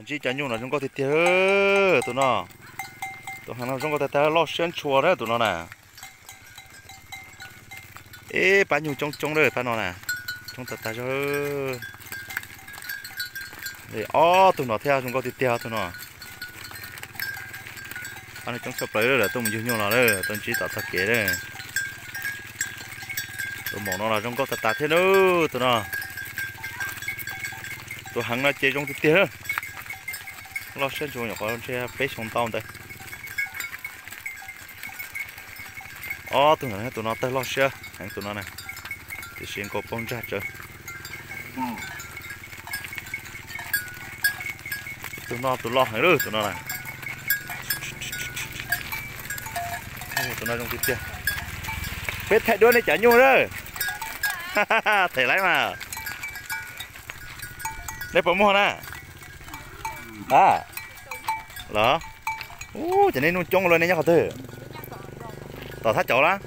Ntsib cov nyuj no zoo nkauj tiag tiag. Tus no, tus heev no zoo nkauj tag tag, loj siab ntshua na tus no na. Ib pab nyuj coob coob lawm pab no na, coob tag tag zog. Ob tug no thiab zoo nkauj tiag tiag tus no. Pab no coob tshaj plaws lawm, tuaj mus yug nyuj los lawm, tuaj ntsib tom tog kev lawm. Tus maum no los zoo nkauj tag tag thiab na, tus no. Tus heev no ces zoo tiag tiag. Loj siab ntshua, nyuam qhuav ntshe peb xyoo ntau ntawd. Ob tug no, tus no tawg loj siab heev tus no na, tiam sis nkaus paug ntsag tsawv. Tus no tus loj heev lawm tus no na. Tus no zoo tiag tiag. Peb thaij duab nej cov nyuj na. Them laiv mas. Nej puas muag na? A, los, ua cas nej nyuj coob luaj, nej nyob qhov twg? Tom thaj cauv lawm.